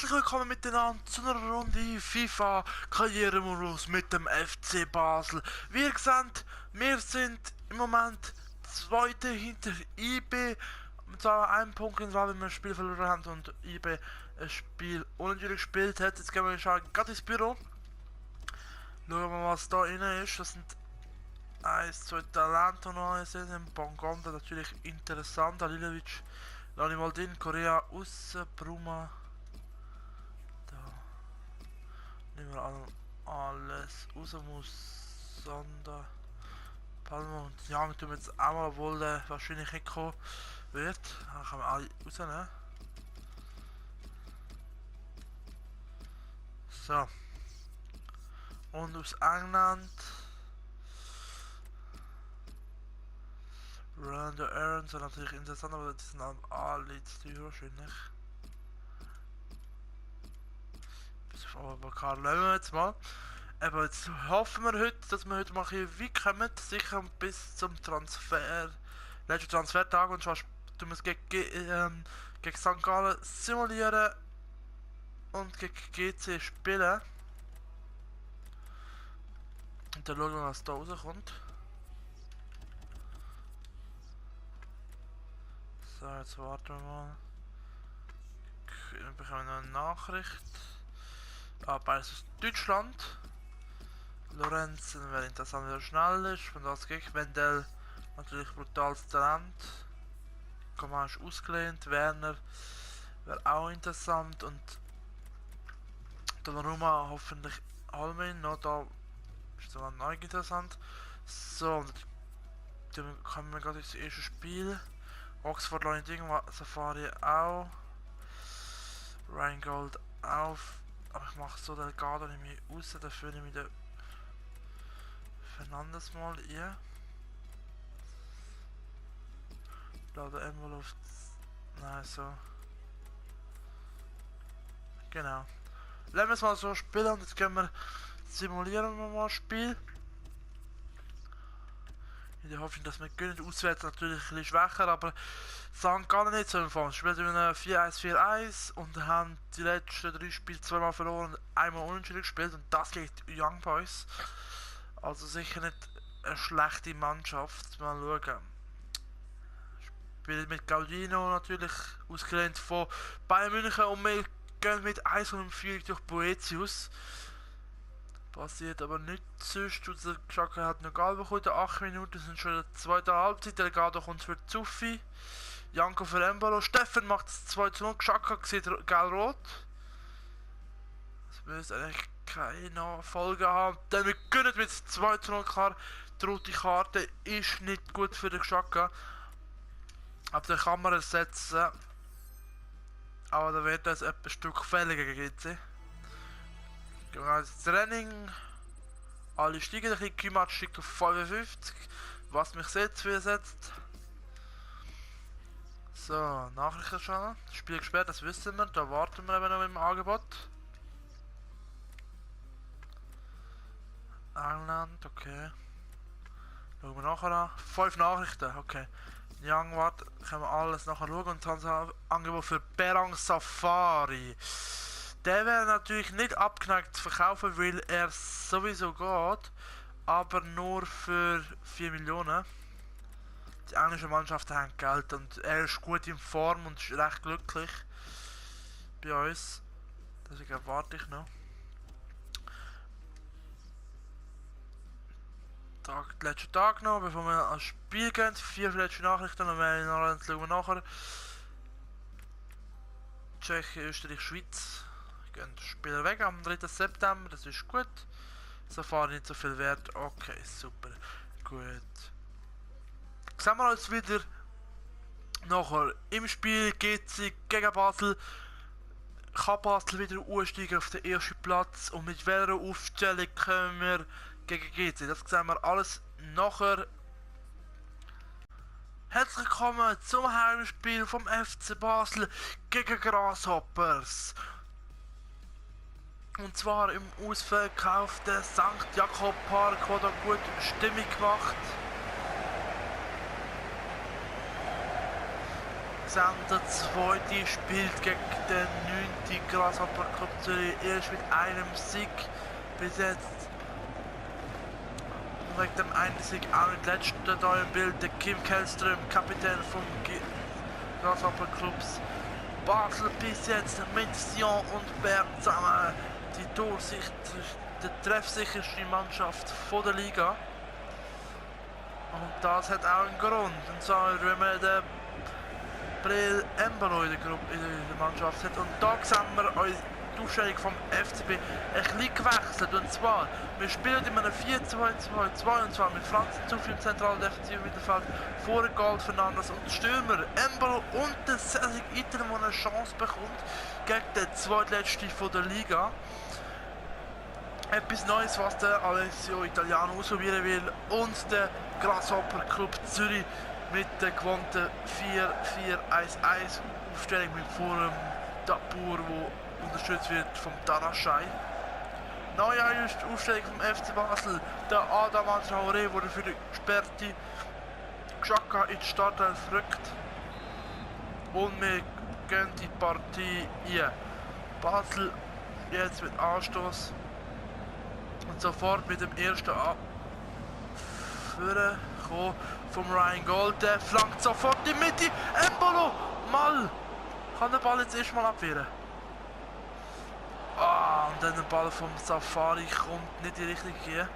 Herzlich willkommen miteinander zu einer Runde FIFA Karrieremodus mit dem FC Basel. Wie ihr seht, wir sind im Moment Zweite hinter IB. Mit zwar einem Punkt, weil wir ein Spiel verloren haben und IB ein Spiel unentschieden gespielt hat. Jetzt gehen wir gerade ins Büro. Schauen wir mal, was da drin ist. Das sind 1, 2 Talente noch in Bongonda, natürlich interessant. Alilovic, lass ich mal drin. Korea außen, Bruma. Da. Nehmen wir alles raus, muss Sonda. Palma und Young tun wir jetzt auch mal, obwohl der wahrscheinlich nicht kommen wird. Dann können wir alle rausnehmen. So. Und aus England. Rolando Aarons wäre natürlich interessant, aber die sind alle zu teuer wahrscheinlich. Bis auf Abubakar lassen wir jetzt mal. Aber jetzt hoffen wir heute, dass wir heute mal ein wie kommen, sicher bis zum letzten Transfertag, und zwar tun wir es gegen St. Gallen simulieren und gegen GC spielen. Und dann schauen wir, was da rauskommt. So, jetzt warten wir mal. Dann bekommen wir noch eine Nachricht. Beides aus Deutschland. Lorenzen wäre interessant, wer schnell ist. Von das gegen Wendell natürlich brutales Talent. Coman ist ausgelehnt. Werner wäre auch interessant. Und Donnarumma hoffentlich Almin. Noch da ist dann neu interessant. So, und dann kommen wir gerade ins erste Spiel. Oxford Line Ding, Safari auch. Rheingold auf. Aber ich mache so Delgado nicht mehr raus, dafür nehme ich den Fernandes mal ein. Lade einmal auf. Nein, so. Genau. Lassen wir es mal so spielen und jetzt können wir simulieren wir mal das Spiel. In der Hoffnung, dass wir gewinnen. Auswärts natürlich ein bisschen schwächer, aber St. Gallen nicht so im Fall. Wir spielen in einem 4-1-4-1 und haben die letzten 3 Spiele zweimal verloren und einmal unentschieden gespielt, und das liegt Young Boys. Also sicher nicht eine schlechte Mannschaft. Mal schauen. Spielen mit Gaudino natürlich, ausgelehnt von Bayern München, und wir gehen mit 1-4 durch Boetius. Passiert aber nicht sonst. Der Xhaka hat noch Gal bekommen. 8 Minuten sind schon in der zweiten Halbzeit. Der Delgado kommt für Zuffi. Janko für Embolo. Steffen macht das 2-0. Xhaka sieht gelb-rot. Das müsste eigentlich keine Folge haben. Denn wir gönnen mit 2-0 klar. Die rote Karte ist nicht gut für den Xhaka. Aber den kann man ersetzen. Aber da wird das etwas Stück fälliger gegen GC. Gehen wir ins Training. Alle steigen ein bisschen. Kümmert steigt auf 55. Was mich sehr zusetzt. So, Nachrichten schon. Das Spiel gesperrt, das wissen wir. Da warten wir eben noch im Angebot. England, okay. Schauen wir nachher an. 5 Nachrichten, okay. Young, warte, können wir alles nachher schauen. Und dann haben wir ein Angebot für Berang Safari. Der wäre natürlich nicht abgeneigt zu verkaufen, weil er sowieso geht, aber nur für 4 Millionen. Die englischen Mannschaften haben Geld und er ist gut in Form und ist recht glücklich bei uns. Deswegen warte ich noch. Letzten Tag noch, bevor wir ans Spiel gehen. 4 letzte Nachrichten, dann schauen wir nachher. Tschechien, Österreich, Schweiz. Gehen die Spieler weg am 3. September, das ist gut. Safari nicht so viel wert. Okay, super. Gut. Sehen wir uns wieder nachher im Spiel. GC gegen Basel. Kann Basel wieder aussteigen auf den ersten Platz? Und mit welcher Aufstellung können wir gegen GC? Das sehen wir alles nachher. Herzlich willkommen zum Heimspiel vom FC Basel gegen Grasshoppers. Und zwar im ausverkauften St. Jakob Park, der da gut Stimmung macht. sehen, der zweite spielt gegen den 9. Grasshopper Club Zürich erst mit einem Sieg bis jetzt. Und wegen dem einen Sieg auch nicht letzter hier im Bild, der Kim Kellström, Kapitän vom Grasshopper Clubs Basel bis jetzt mit Sion und Bern zusammen die treffsicherste Mannschaft von der Liga. Und das hat auch einen Grund. Und zwar, wenn man den Breel Embolo in der Mannschaft hat. Und da sehen wir die Aufstellung vom FCB ein bisschen gewechselt. Und zwar, wir spielen in einem 4-2-2-2 und zwar mit Franz Zuffi im zentralen defensiven Mittelfeld, vorne Gold Fernandes und Stürmer Embolo und der Cedric Iter, der eine Chance bekommt gegen den zweitletzten von der Liga. Etwas Neues, was der Alessio Italiano ausprobieren will und der Grasshopper Club Zürich mit der gewonnenen 4-4-1-1 Aufstellung mit vor dem Dabur, wo unterstützt wird vom Daraschai. Neue Aufstellung vom FC Basel, der Adama Traoré wurde für die gesperrte Xhaka in die Startelf rückt. Und wir gehen die Partie ein. Basel jetzt mit Anstoß. Und sofort mit dem ersten Führen vom Ryan Gold. Der flankt sofort in die Mitte. Embolo! Mal! Kann der Ball jetzt erstmal abwehren. Und dann der Ball vom Safari kommt nicht in die Richtung hier.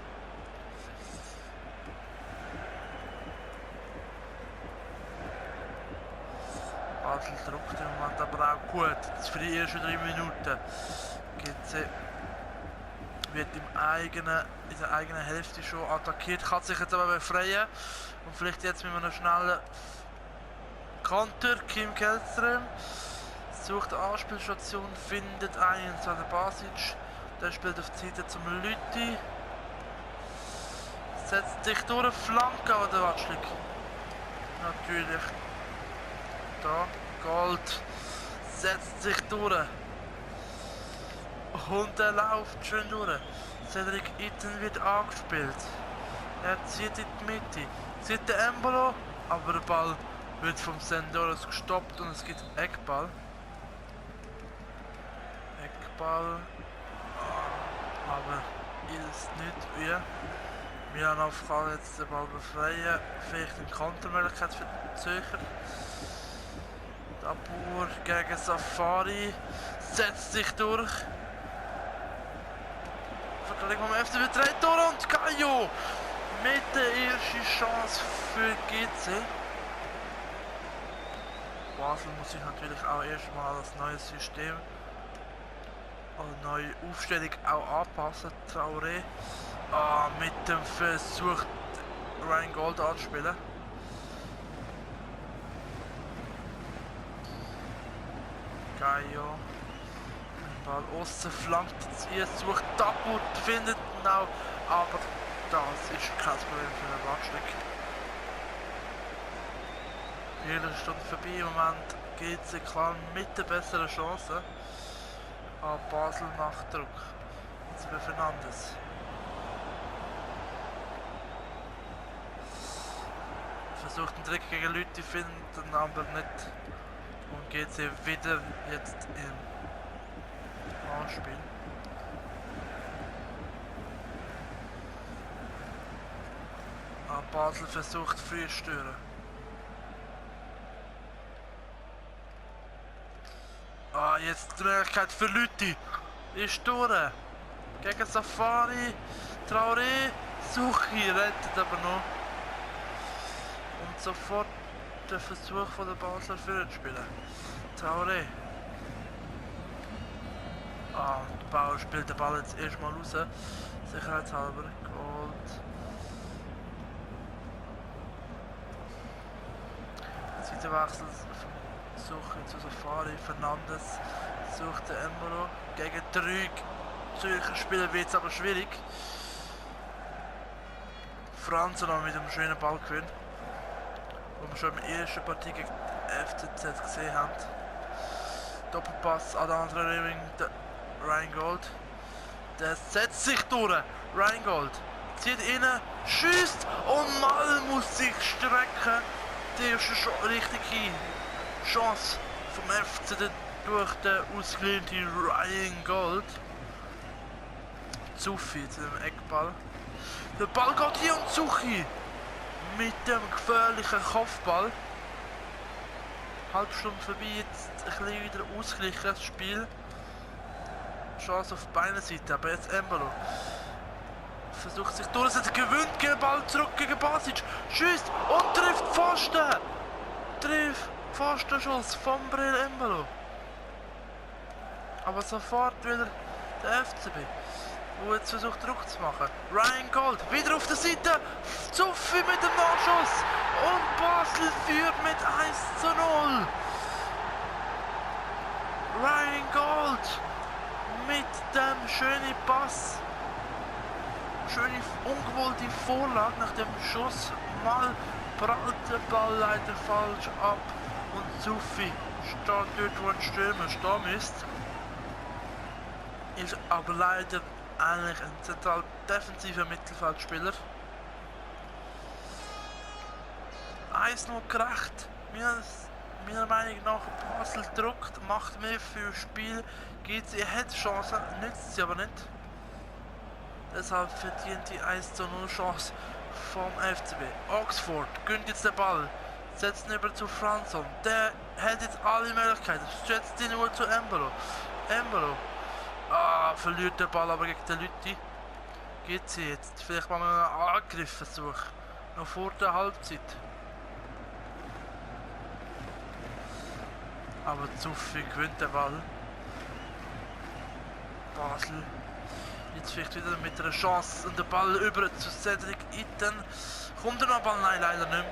Basel druckt im Moment aber auch gut. Jetzt für die ersten 3 Minuten. Wird in der eigenen Hälfte schon attackiert, kann sich jetzt aber befreien und vielleicht jetzt mit einem schnellen Konter. Kim Kellström sucht eine Anspielstation, findet einen, und zwar der Basic, der spielt auf die Seite zum Lütti, setzt sich durch, Flanke an der Watschlik, natürlich, da, Gold, setzt sich durch. Und er läuft schön durch. Cedric Itten wird angespielt. Er zieht in die Mitte. Zieht der Embolo, aber der Ball wird vom Sendoros gestoppt und es gibt Eckball. Eckball. Aber ist nicht wie. Milanov kann jetzt den Ball befreien. Vielleicht eine Kontermöglichkeit für die Zürcher. Dabur gegen Safari. Setzt sich durch. Verteidigung vom FCB dreht durch und Caio mit der ersten Chance für GC. Basel muss sich natürlich auch erstmal an das neue System, an die neue Aufstellung auch anpassen. Traoré mit dem Versuch, Ryan Gold anzuspielen. Caio. Ball aussen flankt jetzt sucht Dabur, findet ihn auch, aber das ist kein Problem für den Watschlik. Die Stunde vorbei, im Moment geht es klar mit der besseren Chance. Aber Basel macht Druck. Jetzt bei Fernandes. Versucht einen Trick gegen Leute, finden aber nicht. Und geht sie wieder jetzt im Anspiel. Basel versucht früh zu stören. Jetzt die Möglichkeit für Lütti. Ist durch. Gegen Safari. Traoré. Suchi rettet aber noch. Und sofort der Versuch von der Basler für zu spielen. Traoré. Der Bauer spielt den Ball jetzt erstmal raus. Sicherheitshalber. Gold. Seitenwechsel vom Suche zu Safari. Fernandes sucht den Embolo. Gegen 3 Zürcher Spieler wird es aber schwierig. Franz noch mit einem schönen Ballgewinn, wo wir schon in der ersten Partie gegen FCZ gesehen haben. Doppelpass an der anderen Rewing, Ryan Gold. Der setzt sich durch. Ryan Gold zieht rein, schießt und mal muss sich strecken. Der ist schon richtig hin. Chance vom FC durch den ausgelehnten Ryan Gold. Zufi zu dem Eckball. Der Ball geht hier und Zuchi mit dem gefährlichen Kopfball. Halbstunde vorbei, jetzt ein bisschen wieder ausgeglichen das Spiel. Chance auf beiden Seiten, aber jetzt Embolo versucht sich durchzusetzen, gewinnt den Ball zurück gegen Basic, schießt und trifft Pfosten! Trifft Pfostenschuss von Breel Embolo. Aber sofort wieder der FCB, wo jetzt versucht Druck zu machen. Ryan Gold wieder auf der Seite, Zuffi mit dem Nachschuss und Basel führt mit 1:0. Ryan Gold mit dem schönen Pass. Schöne, ungewollte Vorlage nach dem Schuss. Mal prallt der Ball leider falsch ab. Und Zuffi steht dort, wo ein Stürmer stehen müsste. Ist aber leider eigentlich ein zentral defensiver Mittelfeldspieler. 1:0 gerecht. Meiner Meinung nach Basel druckt, macht mehr für das Spiel. GC hat Chancen, nützt sie aber nicht. Deshalb verdient die 1:0 Chance vom FCB. Oxford gönnt jetzt den Ball, setzt ihn über zu Franson. Der hat jetzt alle Möglichkeiten, setzt ihn nur zu Embolo. Embolo verliert den Ball aber gegen den Lütti. GC jetzt vielleicht mal einen Angriff versuchen, noch vor der Halbzeit. Aber Zuffi gewinnt den Ball. Basel jetzt vielleicht wieder mit einer Chance und den Ball über zu Cedric Itten. Kommt er noch Ball? Nein, leider nicht mehr.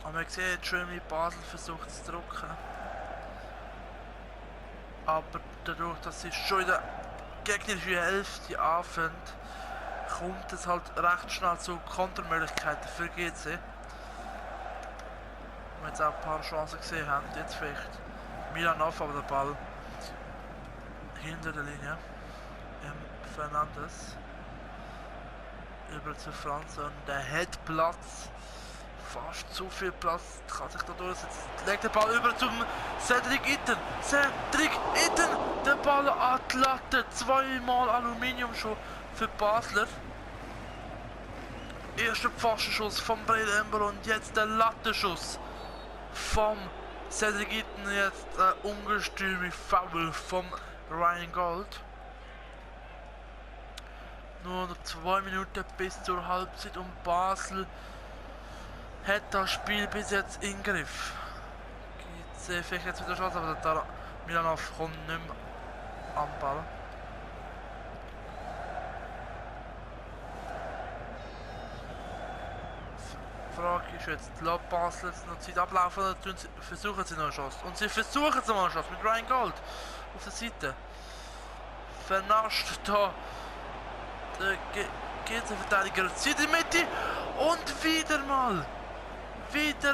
Aber man sieht schön, wie Basel versucht zu drücken. Aber dadurch, dass sie schon in der gegnerischen Hälfte anfängt, kommt es halt recht schnell zu Kontermöglichkeiten für GC. Wir jetzt auch ein paar Chancen gesehen haben, jetzt vielleicht Milanov, aber der Ball hinter der Linie. Fernandes über zu Franz und der hat Platz, fast zu viel Platz, kann sich da durchsetzen, legt den Ball über zum Cedric Itten, der Ball an die Latte, zweimal Aluminium schon für Basler. Erster Pfostenschuss von Breel Embolo und jetzt der Lattenschuss vom Cedric Itten, jetzt ein ungestüme Foul vom Ryan Gold. Nur noch 2 Minuten bis zur Halbzeit und Basel hat das Spiel bis jetzt im Griff. GC vielleicht jetzt wieder Chance, aber der Milanov kommt nicht mehr am Ball. Die Frage ist jetzt, lässt Basel jetzt noch Zeit ablaufen oder versuchen sie noch eine Chance? Und sie versuchen es noch eine Chance mit Ryan Gold auf der Seite. Vernascht da der GC-Verteidiger, zieht in die Mitte und wieder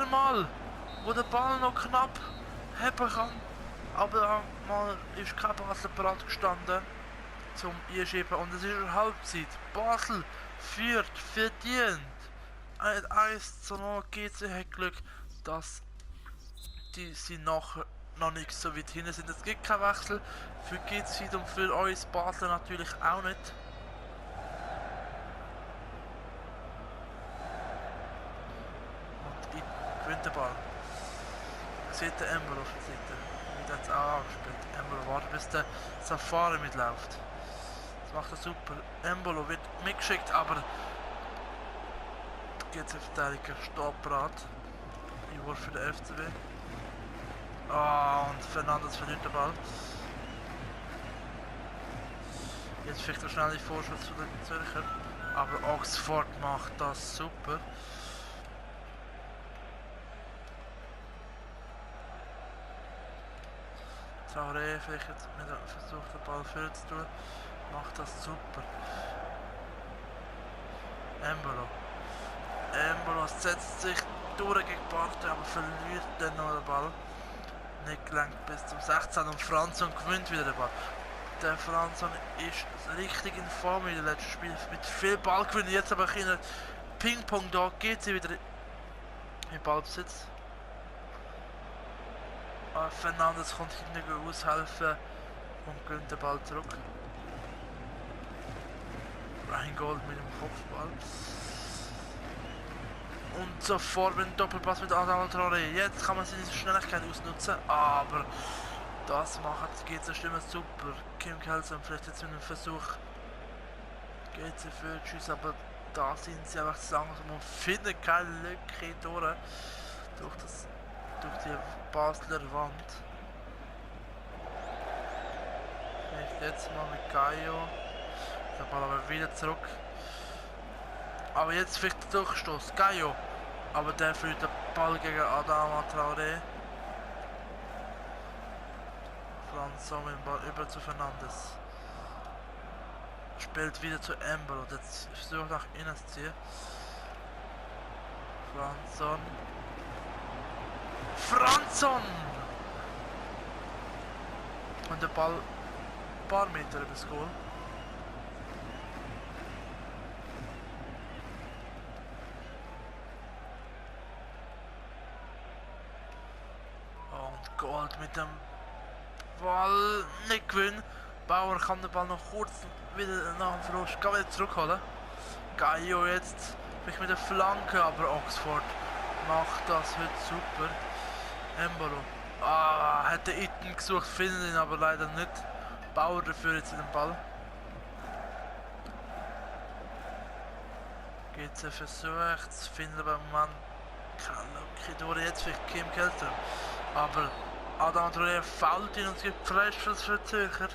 mal, wo der Ball noch knapp haben kann. Aber mal ist kein Basel bereit gestanden zum Einschieben und es ist eine Halbzeit. Basel führt verdient. 1:0. GC hat Glück, dass sie noch nicht so weit hinten sind. Es gibt keinen Wechsel für GC und für uns Basel natürlich auch nicht. Und ich gewinne den Ball. Sieht der Embolo auf der Seite. Wird jetzt auch angespielt. Embolo wartet, bis der Safari mitläuft. Das macht er super. Embolo wird mitgeschickt, aber GC-Verteidiger steht bereit. Einwurf für den FCB. Und Fernandes verliert den Ball. Jetzt vielleicht der schnelle Vorschuss zu den Zürcher. Aber Oxford macht das super. Traoré vielleicht jetzt mit dem Versuch den Ball führen zu tun. Macht das super. Embolo setzt sich durch gegen Partey, aber verliert dann noch den Ball. Nicht gelangt bis zum 16 und Franz und gewinnt wieder den Ball. Der Franzon ist richtig in Form in den letzten Spielen. Mit viel Ballgewinn. Jetzt aber ein Ping-Pong da. Geht sie wieder in Ballbesitz. Fernandes kommt hinten aushelfen und gewinnt den Ball zurück. Reingold mit dem Kopfball. Und sofort mit dem Doppelpass mit Adama Traoré. Jetzt kann man seine Schnelligkeit ausnutzen, aber das macht GC Stimme super. Kim Kelsen vielleicht jetzt mit einem Versuch. GC für Tschüss, aber da sind sie einfach zu langsam und finden keine Lücke durch die Basler Wand. Vielleicht jetzt mal mit Gaio. Der Ball aber wieder zurück. Aber jetzt vielleicht der Durchstoß. Gaio. Aber der führt den Ball gegen Adama Traoré. Franzon mit dem Ball über zu Fernandes. Spielt wieder zu Ember und jetzt versucht nach innen zu ziehen. Franzon! Und der Ball ein paar Meter über das Goal. Und Gold mit dem Ball nicht gewinnen. Bauer kann den Ball noch kurz wieder nach dem Verlust wieder zurückholen. Gaio jetzt vielleicht mit der Flanke, aber Oxford macht das heute super. Embolo. Hätte Itten gesucht, findet ihn aber leider nicht. Bauer dafür jetzt in den Ball. GC versucht zu finden, aber man kann durch jetzt vielleicht Kim Kelter. Aber Adama Traoré fault ihn und es gibt Freistoß für Zürcher.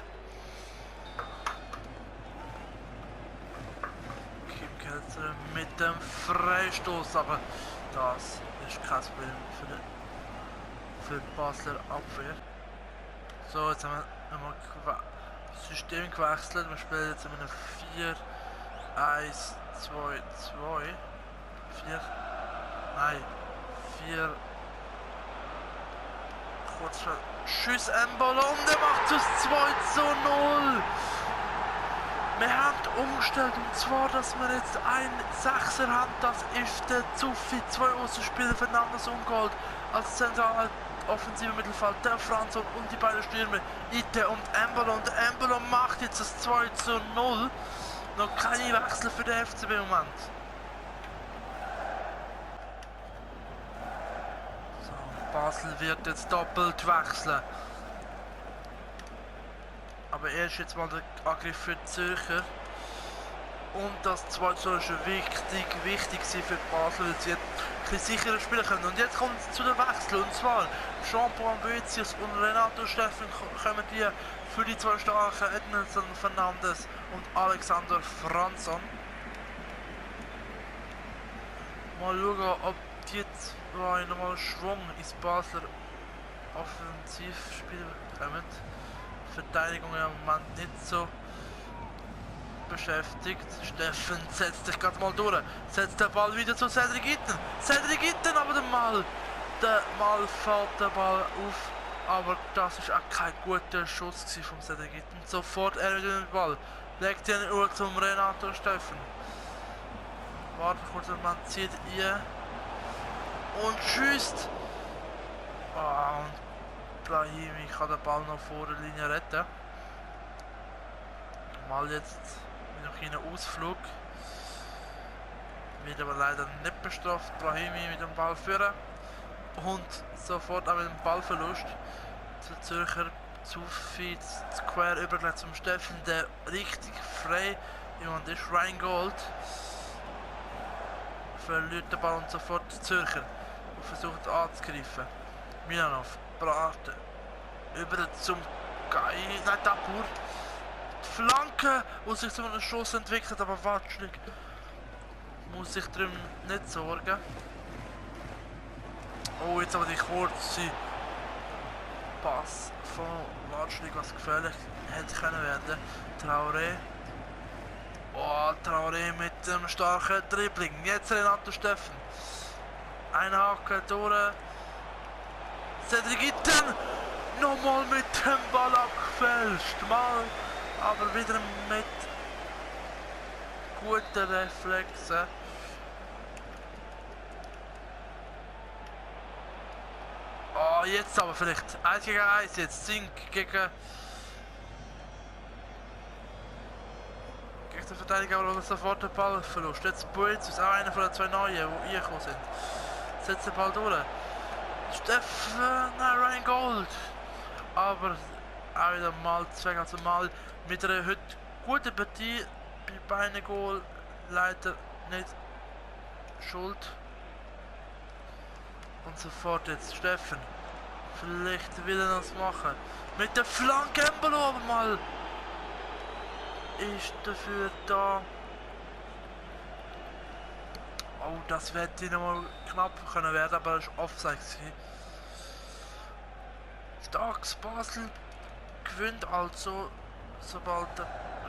Kim Kelter mit dem Freistoß, aber das ist kein Problem für die Basler Abwehr. So, jetzt haben wir nochmal das System gewechselt. Wir spielen jetzt in einem 4 kurz Schuss Embolo und er macht es 2:0. Wir haben umgestellt und zwar, dass wir jetzt einen Sechser haben, das ist der Zuffi, 2 Außenspieler Fernandes und Gold als zentraler offensiver Mittelfeld, der Franzon und die beiden Stürmer Ite und Embolo und Embolo macht jetzt das 2:0. Noch keine Wechsel für den FCB im Moment. Basel wird jetzt doppelt wechseln. Aber er ist jetzt mal der Angriff für die Zürcher. Und das 2:0 ist wichtig für Basel, weil sie jetzt ein bisschen sicherer spielen können. Und jetzt kommt es zu den Wechseln. Und zwar Jean-Paul Boetius und Renato Steffen kommen die für die zwei starken Edmondson Fernandes und Alexander Franzon. Mal schauen, ob die zwei nochmal Schwung ins Basler Offensivspiel bekommen. Verteidigung im Moment nicht so beschäftigt. Steffen setzt sich gerade mal durch. Setzt den Ball wieder zu Cedric Itten. Cedric Itten, aber der Mal fällt der Ball auf. Aber das ist auch kein guter Schuss von Cedric Itten. Sofort er wieder den Ball. Legt ihn Uhr zum Renato Steffen. Warte kurz, man zieht ihr. Und schießt. Und Brahimi kann den Ball noch vor der Linie retten. Mal jetzt mit einem Ausflug. Wird aber leider nicht bestraft. Brahimi mit dem Ball führen. Und sofort auch mit dem Ballverlust. Der Zürcher zu viel quer übergelegt zum Steffen, der richtig frei jemand ist. Reingold verliert den Ball und sofort der Zürcher und versucht anzugreifen. Milanov, Brate, über zum Tapur. Die Flanke, wo sich zu einem Schuss entwickelt, aber Watschlik muss sich darum nicht sorgen. Oh, jetzt aber die kurze Pass von Watschlik, was gefährlich hätte können werden. Traoré. Oh, Traoré mit dem starken Dribbling. Jetzt Renato Steffen. Ein Haken durch. Cedric Itten. Nochmal mit dem Ball abgefälscht. Mal aber wieder mit guten Reflexen. Oh, jetzt aber vielleicht 1 gegen 1, jetzt Zink gegen den Verteidiger, aber sofort den Ballverlust. Jetzt Boetius, auch einer von den 2 Neuen, die reingekommen sind. Setzt den Ball durch. Steffen, Ryan Gold. Aber auch wieder mal, also mal mit einer heute guten Partie bei beiden Goal leider nicht schuld. Und sofort jetzt Steffen. Vielleicht will er das machen. Mit der Flanke Embolo aber mal. Ist dafür da. Oh, das hätte nochmal knapp können werden, aber das war Offside. Starks Basel gewinnt also, sobald der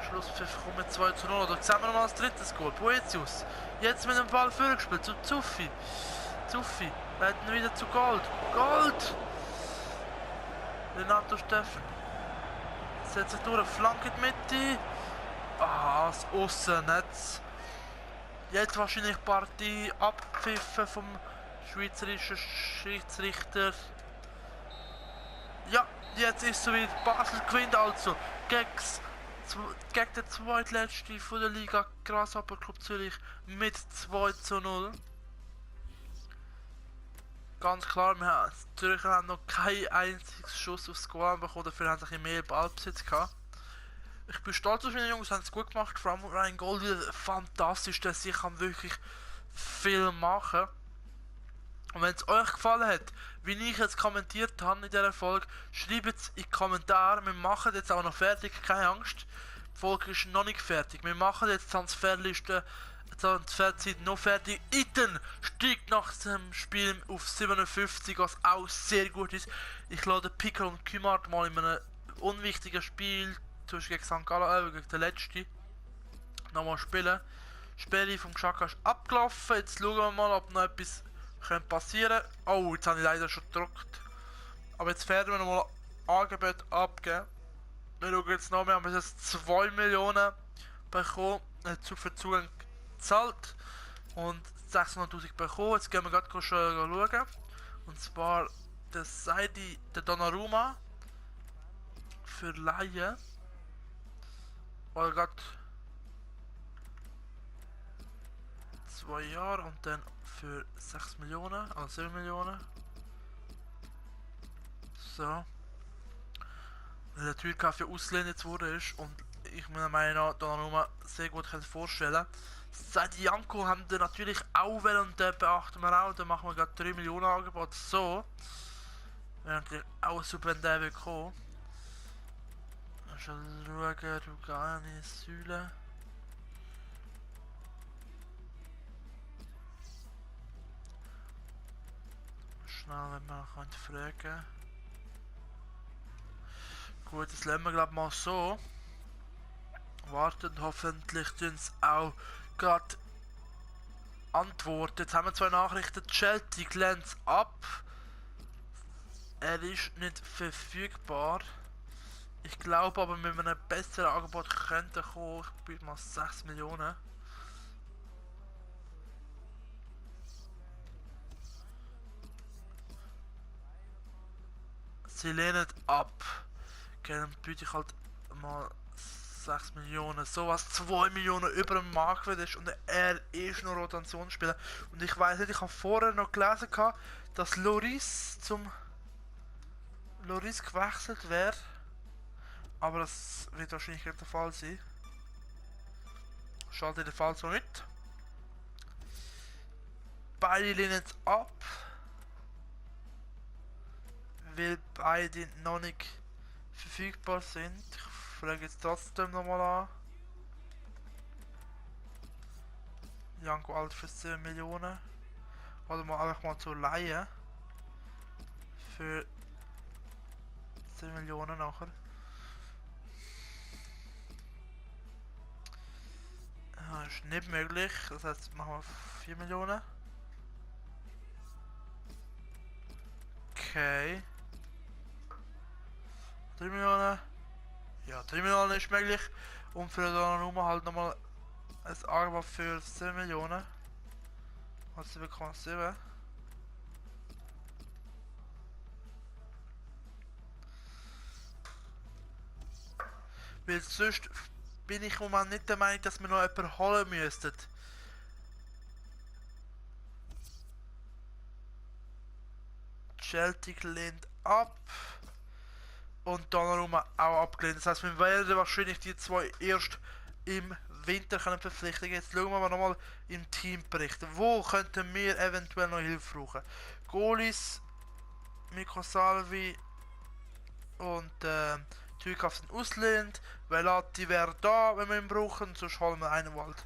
Schlusspfiff kommt mit 2:0. Da sehen wir nochmal das drittes Goal. Boetius. Jetzt mit dem Ball vorgespielt zu Zuffi. Zuffi. Leiten wieder zu Gold. Gold! Renato Steffen. Setzt sich durch. Flanke in die Mitte. Ah, das Aussennetz. Jetzt wahrscheinlich die Partie abgepfiffen vom schweizerischen Schiedsrichter. Ja, jetzt ist so wie Basel gewinnt also gegen den zweitletzten von der Liga Grasshopper Club Zürich mit 2:0. Ganz klar, die Zürcher haben noch keinen einzigen Schuss aufs Goal bekommen, dafür haben sie ein bisschen mehr Ballbesitz gehabt. Ich bin stolz auf meine Jungs, haben es gut gemacht. Vor allem Ryan Gold wieder fantastisch, dass ich kann wirklich viel machen. Und wenn es euch gefallen hat, wie ich jetzt kommentiert habe in dieser Folge, schreibt es in die Kommentare. Wir machen jetzt auch noch fertig, keine Angst. Die Folge ist noch nicht fertig. Wir machen jetzt Transferliste, Transferzeit noch fertig. Iten steigt nach dem Spiel auf 57, was auch sehr gut ist. Ich lade Pico und Kümart mal in einem unwichtigen Spiel, zum Beispiel gegen St. Gallen, gegen den letzten, nochmal spielen. Sperre vom Xhaka ist abgelaufen. Jetzt schauen wir mal, ob noch etwas passieren könnte. Oh, jetzt habe ich leider schon gedruckt. Aber jetzt werden wir nochmal Angebot abgeben. Wir schauen jetzt noch, wir haben jetzt 2 Millionen bekommen, für Zugang gezahlt und 600'000 bekommen. Jetzt gehen wir gerade schon schauen. Und zwar der Saidi, der Donnarumma für Laie. Weil gerade 2 Jahre und dann für 6 Millionen, also 7 Millionen. So. Weil der Türkauf für Ausländer jetzt wurde ist und ich mir meine Donnarumma sehr gut vorstellen. Seit Janko haben wir natürlich auch und den beachten wir auch, dann machen wir gerade 3 Millionen Angebot. So. Wäre natürlich auch super, wenn der will kommen. Schon schauen, Rugani, Säule. Schnell, wenn man fragen kann. Gut, das lassen wir glaube mal so. Warten, hoffentlich tun sie auch gerade antworten. Jetzt haben wir 2 Nachrichten. Chelsea glänzt ab. Er ist nicht verfügbar. Ich glaube aber, mit einem besseren Angebot könnte kommen. Ich biete mal 6 Millionen. Sie lehnen ab. Okay, dann biete ich halt mal 6 Millionen. So was 2 Millionen über dem Marktwert ist und er ist noch Rotationsspieler. Und ich weiß nicht, ich habe vorher noch gelesen, dass Loris gewechselt wäre. Aber das wird wahrscheinlich nicht der Fall sein. Schalte den Fall so nicht. Beide lehnen es ab. Weil beide noch nicht verfügbar sind. Ich frage jetzt trotzdem nochmal an. Janko alt für 10 Millionen. Oder mal einfach mal zur Leihe. Für 10 Millionen nachher. Das ist nicht möglich. Das heißt, machen wir 4 Millionen. Okay. 3 Millionen. Ja, 3 Millionen ist möglich. Und für Donnarumma halt nochmal ein Angebot für 7 Millionen. Also 7,7. Weil sonst bin ich im Moment nicht der Meinung, dass wir noch jemanden holen müssten. Celtic lehnt ab. Und Donnarumma auch abgelehnt. Das heißt, wir werden wahrscheinlich die zwei erst im Winter können verpflichten. Jetzt schauen wir aber nochmal im Teambericht. Wo könnten wir eventuell noch Hilfe brauchen? Goalies, Mikko Salvi und Tükauf sind ausgelehnt. Velati wäre da, wenn wir ihn brauchen. Sonst holen wir einen Wald.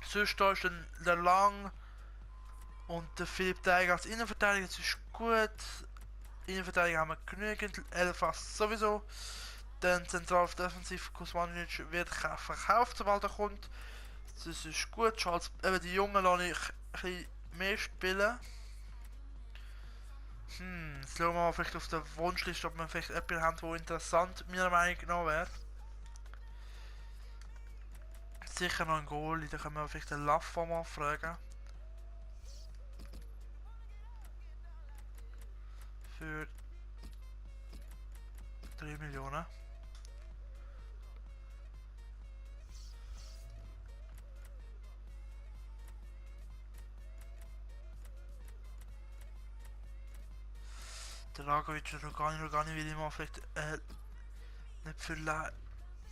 Sonst da ist dann der Lang und der Philipp Deiger als Innenverteidiger. Das ist gut. Innenverteidiger haben wir genügend. Elfas sowieso. Dann zentral auf Defensiv Kuzmanic wird verkauft, sobald er kommt. Das ist gut. Charles, eben die Jungen lasse ich ein bisschen mehr spielen. Jetzt schauen wir mal vielleicht auf der Wunschliste, ob wir vielleicht etwas haben, wo interessant meiner Meinung nach wäre. Sicher noch ein Goal, da können wir vielleicht den Laffa mal fragen. Für 3 Millionen. Der Dragovic oder Rogani will ich mal vielleicht nicht für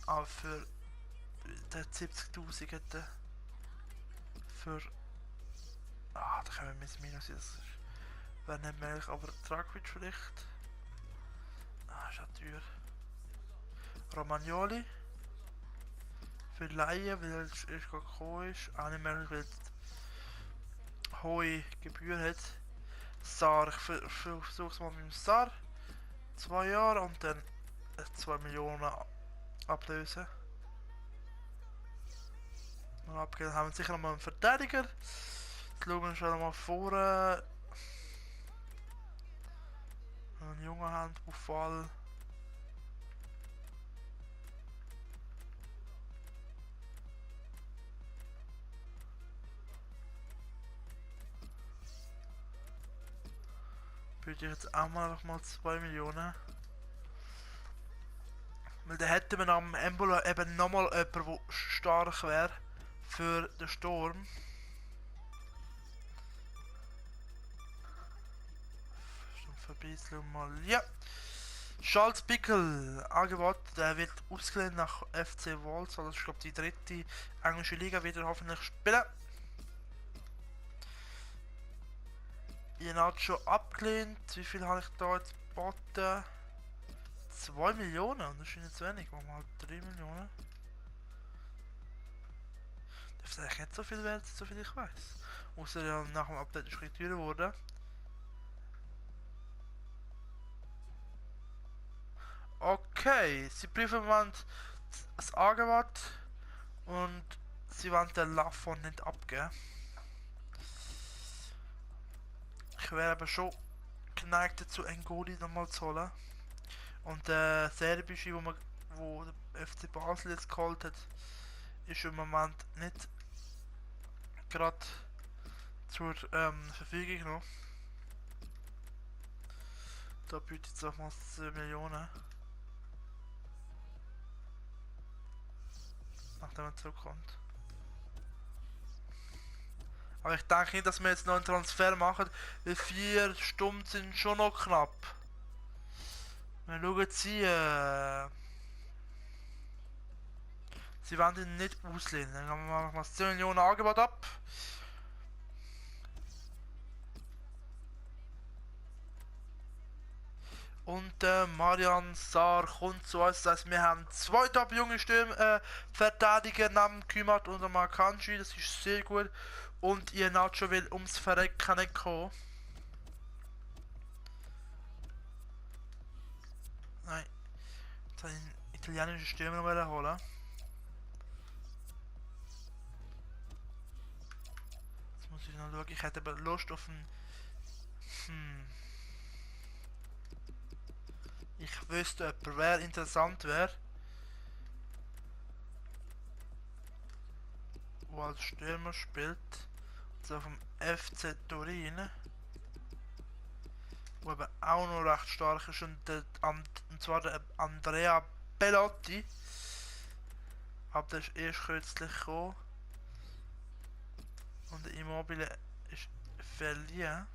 aber für den 70.000 hätte. Für. Da können wir mit Minus, das wäre nicht möglich, aber Dragovic vielleicht. Ist ja teuer. Romagnoli. Für Laien, weil er erst gekommen ist. Auch nicht möglich, weil es hohe Gebühr hat. Sar, ich versuche es mal mit dem Sar. 2 Jahre und dann 2 Millionen ablösen. Mal abgeben, haben wir sicher noch mal einen Verteidiger. Jetzt schauen wir schon mal vor. Einen jungen Hand, Buffal. Würde ich jetzt auch mal noch mal 2 Millionen. Weil dann hätten wir am Embolo eben nochmal jemanden, der stark wäre für den Sturm. Verbessern mal. Ja! Charles Pickel, Angebot, der wird ausgelehnt nach FC Wolves, also ich glaube die dritte englische Liga wird er hoffentlich spielen. Iheanacho abgelehnt, wie viel habe ich da jetzt geboten? 2 Millionen, das ist nicht zu wenig, machen wir halt 3 Millionen. Das ist eigentlich nicht so viel wert, so viel ich weiß. Außer ja nach dem Update ist es teurer geworden. Okay, sie prüfen im Moment das Angebot und sie wollen den Lafon nicht abgeben. Ich wäre aber schon geneigt dazu, Ngoli nochmal zu holen. Und der serbische, wo der FC Basel jetzt geholt hat, ist im Moment nicht gerade zur Verfügung noch. Da bietet es auch mal 10 Millionen. Nachdem er zurückkommt. Aber ich denke nicht, dass wir jetzt noch einen Transfer machen, weil 4 Stunden sind schon noch knapp. Wir schauen sie wollen ihn nicht auslehnen. Dann machen wir mal 10 Millionen Angebot ab. Und Marian Saar kommt zu uns. Das heißt, wir haben 2 top junge Verteidiger neben Kümmert und Makanji. Das ist sehr gut. Und Iheanacho will ums Verrecken nicht kommen. Nein. Jetzt habe ich einen italienischen Stürmer noch holen. Jetzt muss ich noch schauen. Ich hätte aber Lust auf einen. Ich wüsste, wer interessant wäre. der als Stürmer spielt. Also vom FC Turin. Der eben auch noch recht stark ist. Und zwar der Andrea Bellotti. Aber der ist erst kürzlich gekommen. Und der Immobile ist verliehen.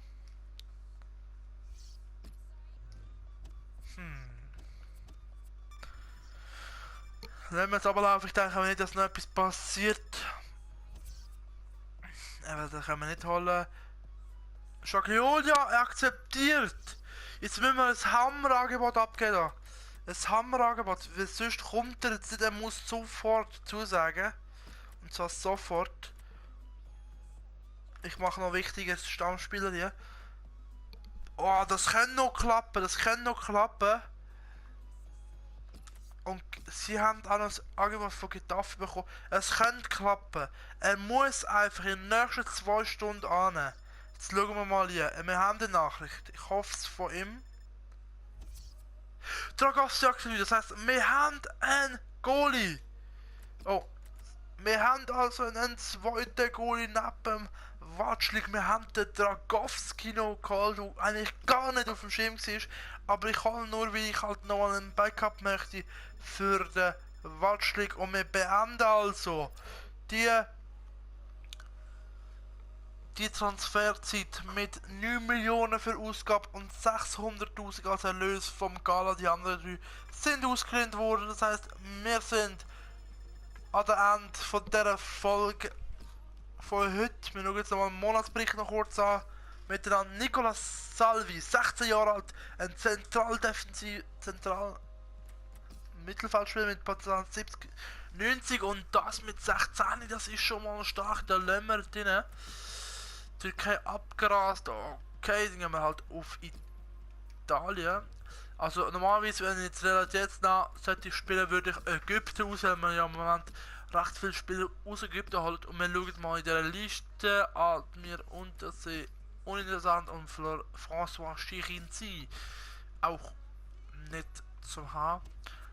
Lassen wir es aber laufen. Ich denke nicht, dass noch etwas passiert. Aber das können wir nicht holen. Shagliolia akzeptiert. Jetzt müssen wir ein Hammerangebot abgeben. Ein Hammerangebot, weil sonst kommt er jetzt, der muss sofort zusagen. Und zwar sofort. Ich mache noch wichtiges Stammspieler hier. Oh, das kann noch klappen, das kann noch klappen. Und sie haben auch noch das Angebot von Getafe bekommen. Es könnte klappen. Er muss einfach in den nächsten 2 Stunden annehmen. Jetzt schauen wir mal hier. Wir haben eine Nachricht. Ich hoffe es von ihm. Dragowski aktiviert. Das heisst, wir haben einen Goalie. Oh. Wir haben also einen zweiten Goalie neben dem Watschlik. Wir haben den Dragowski noch geholt, der eigentlich gar nicht auf dem Schirm war. Aber ich hole nur, weil ich halt noch einen Backup möchte für den Watschlik. Und wir beenden also die Transferzeit mit 9 Millionen für Ausgabe und 600.000 als Erlös vom Gala. Die anderen 3 sind ausgelehnt worden. Das heisst, wir sind an der Ende von dieser Folge von heute. Wir schauen jetzt nochmal einen Monatsbericht noch kurz an. Mit dem Nicolas Salvi, 16 Jahre alt, ein zentral Mittelfeldspieler mit Potenzial 70, 90 und das mit 16, das ist schon mal stark. Da lassen wir drin. Türkei abgerast, okay, dann gehen wir halt auf Italien. Also normalerweise, wenn ich jetzt Realitätsnah sollte ich spielen, würde ich Ägypten auswählen, weil man ja im Moment recht viele Spieler aus Ägypten halt. Und wir schauen mal in dieser Liste an mir Untersee uninteressant und François Chirinzi auch nicht zu haben.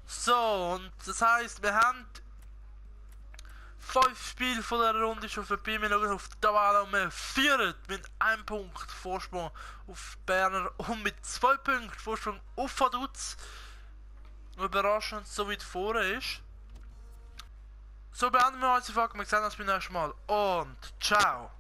So, und das heisst, wir haben 5 Spiele von der Runde schon vorbei. Wir schauen auf die Tabelle und wir führen mit 1 Punkt Vorsprung auf Berner und mit 2 Punkten Vorsprung auf Vaduz. Überraschend, so weit vorne ist. So beenden wir unsere Folge. Wir sehen uns beim nächsten Mal und ciao!